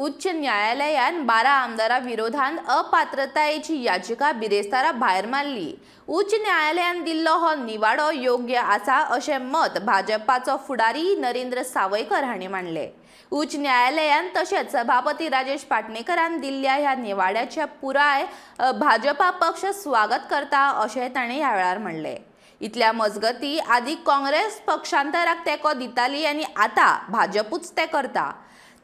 उच्च न्यायालयान 12 आमदारां विरोधांत अपात्रतायेची याचिका बिरेस्तारा भायर मारली. उच्च न्यायालयान दिल्लो हो निवाडो योग्य आसा अशें मत भाजपाचो फुडारी नरेंद्र सावयकर हांणी मांडलें. उच्च न्यायालयान तशेंच सभापती राजेश पाटणेकरान दिल्ल्या ह्या निवाड्याचे पुराय भाजपा पक्ष स्वागत करता अशें ताणें ह्या वेळार म्हणलें. इतल्या मजगती आदी काँग्रेस पक्षांतराक तेंको दिताली आनी आतां भाजपूच तें करता.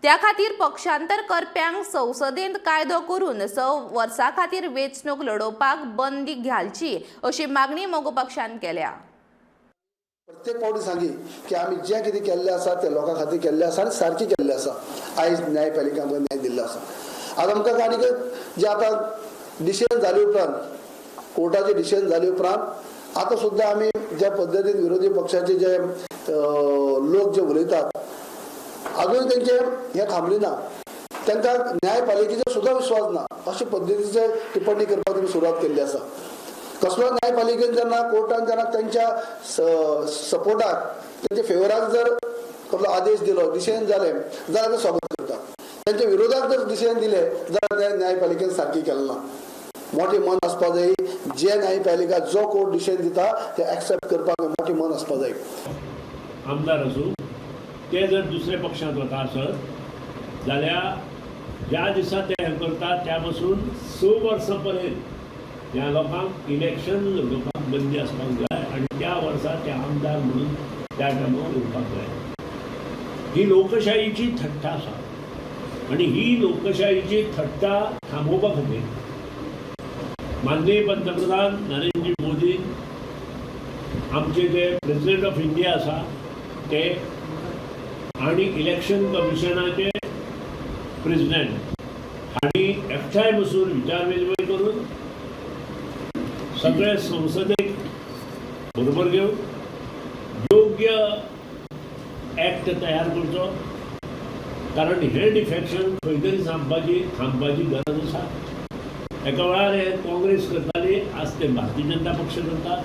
त्या खातीर पक्षांतर करप्यांक संसदेंत कायदो करून 6 वर्सां खातीर वेंचणूक लडोवपाक बंदी घालची अशी मागणी मगो पक्षान केल्या. प्रत्येक फावटी सांगी की आमी जें कितें केल्लें आसा तें लोकां खातीर केल्लें आसा आनी सारकें केल्लें आसा. आयज न्यायपालिका आमकां न्याय दिल्लो आसा. आतां आमकां आनीक जे आतां डिसिजन जाले उपरांत, कोर्टाचें डिसिजन जाले उपरांत आतां सुद्दां आमी ज्या पद्दतीन विरोधी पक्षाचे जे लोक जे उलयतात, अजून तेंचे हें थांबली ना, तांकां न्यायपालिकेचेर सुद्दां विश्वास ना अशे पद्दतीचे टिप्पणी करपाक तेमी सुरवात केल्ली आसा. कसलो न्यायपालिकेन जेन्ना, कोर्टान जेन्ना तेंच्या सपोर्टाक, तेंच्या फेवराक जर कसलो आदेश दिलो, डिसिजन जालें जाल्यार ते स्वागत करता. तेंच्या विरोधाक जर डिसिजन दिलें जाल्यार त्या न्यायपालिकेन सारकी केलें ना. मोटें मन आसपा जाय. जे न्यायपालिका, जो कोर्ट डिसिजन दिता ते एक्सेप्ट करपाक मोटें मन आसपा जाय. आमदार आसूं, ते जर दुसऱ्या पक्षांत वता आसत जाल्यार ज्या दिसा ते हें करता त्या पासून 6 वर्सां पर्यंत ह्या लोकांक इलेक्शन लडोवपाक बंदी आसपाक जाय आनी त्या वर्सा ते आमदार म्हणून त्या टायमार उरपाक जाय. ही लोकशाहीची थट्टा आसा आनी ही लोकशाहीची थट्टा थांबोवपा खातीर माननीय पंतप्रधान नरेंद्र मोदी, आमचे जे प्रेसिडेंट ऑफ इंडिया आसा ते आनी इलेक्शन कमिशनाचे प्रेसिडेंट हांणी एकठांय बसून विचार विनिमय करून, सगळे संसदेक बरोबर घेवन योग्य एक्ट तयार करचो, कारण हें डिफॅक्शन खंय तरी थांबपाची गरज आसा. एका वेळार हे काँग्रेस करताली, आज ते भारतीय जनता पक्ष करता.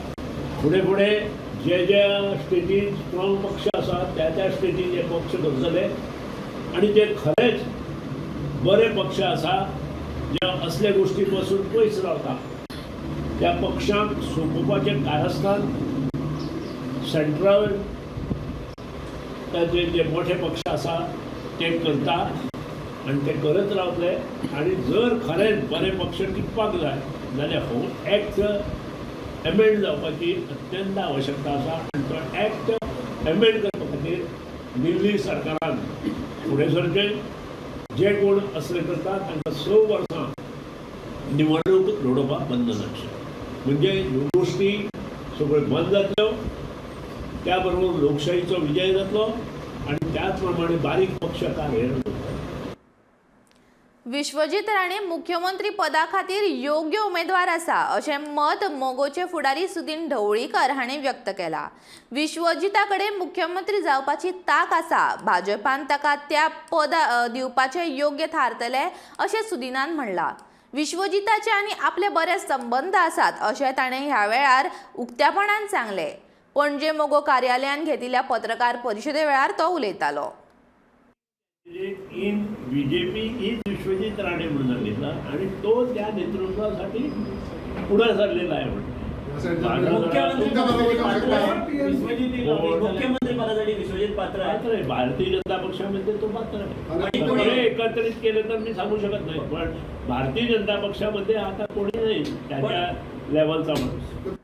फुडें फुडें जे ज्या स्टेटीन स्ट्रॉंग पक्ष आसा त्या त्या स्टेटीन हे पक्ष करतले आनी ते खरेंच बरे पक्ष आसा, जे असल्या गोश्टी पासून पयस रावता, त्या पक्षांक सोंपोवपाचें कारस्थान सेंट्रल ताचे जे मोठे पक्ष आसा ते करता आनी ते करत रावतले. आनी जर खरेंच बरे पक्ष टिकपाक जाय जाल्यार हो एक्ट एमेंड जावपाची अत्यंत आवश्यकता आसा आनी तो एक्ट एमेंड करपा खातीर दिल्ली सरकारान फुडें सरचें. जे कोण असले करता तांकां 6 वर्सां निवडणूक लडोवपाक बंधन आसचें, म्हणजे ह्यो गोश्टी सगळ्यो बंद जातल्यो, त्या बरोबर लोकशाहीचो विजय जातलो आनी त्याच प्रमाणे बारीक पक्ष कार्यरत उरतले. विश्वजीत राणे मुख्यमंत्री पदा खातीर योग्य उमेदवार आसा अशें मत मगोचे फुडारी सुदीन ढवळीकर हांणी व्यक्त केला. विश्वजिता कडेन मुख्यमंत्री जावपाची तांक आसा. भाजपान ताका त्या पदा दिवपाचें योग्य थारतलें अशें सुदिनान म्हणलां. विश्वजिताचे आनी आपले बरे संबंद आसात अशें ताणें ह्या वेळार उक्त्यापणान सांगलें. पणजे मगो कार्यालयान घेतिल्ल्या पत्रकार परिशदे वेळार तो उलयतालो. In BJP is Vishwajit Rane म्हणून सांगितलं आणि तो त्या नेतृत्वासाठी पुढे सरलेला आहे म्हणून. मुख्यमंत्री पदासाठी पात्र आहे विश्वजित. मुख्यमंत्री पदासाठी विश्वजित पात्र आहे? पात्र आहे. भारतीय जनता पक्षामध्ये तो पात्र आहे. आणि सगळे एकत्रित केले तर मी सांगू शकत नाही, पण भारतीय जनता पक्षामध्ये आता कोणी नाही त्याच्या लेवलचा माणूस.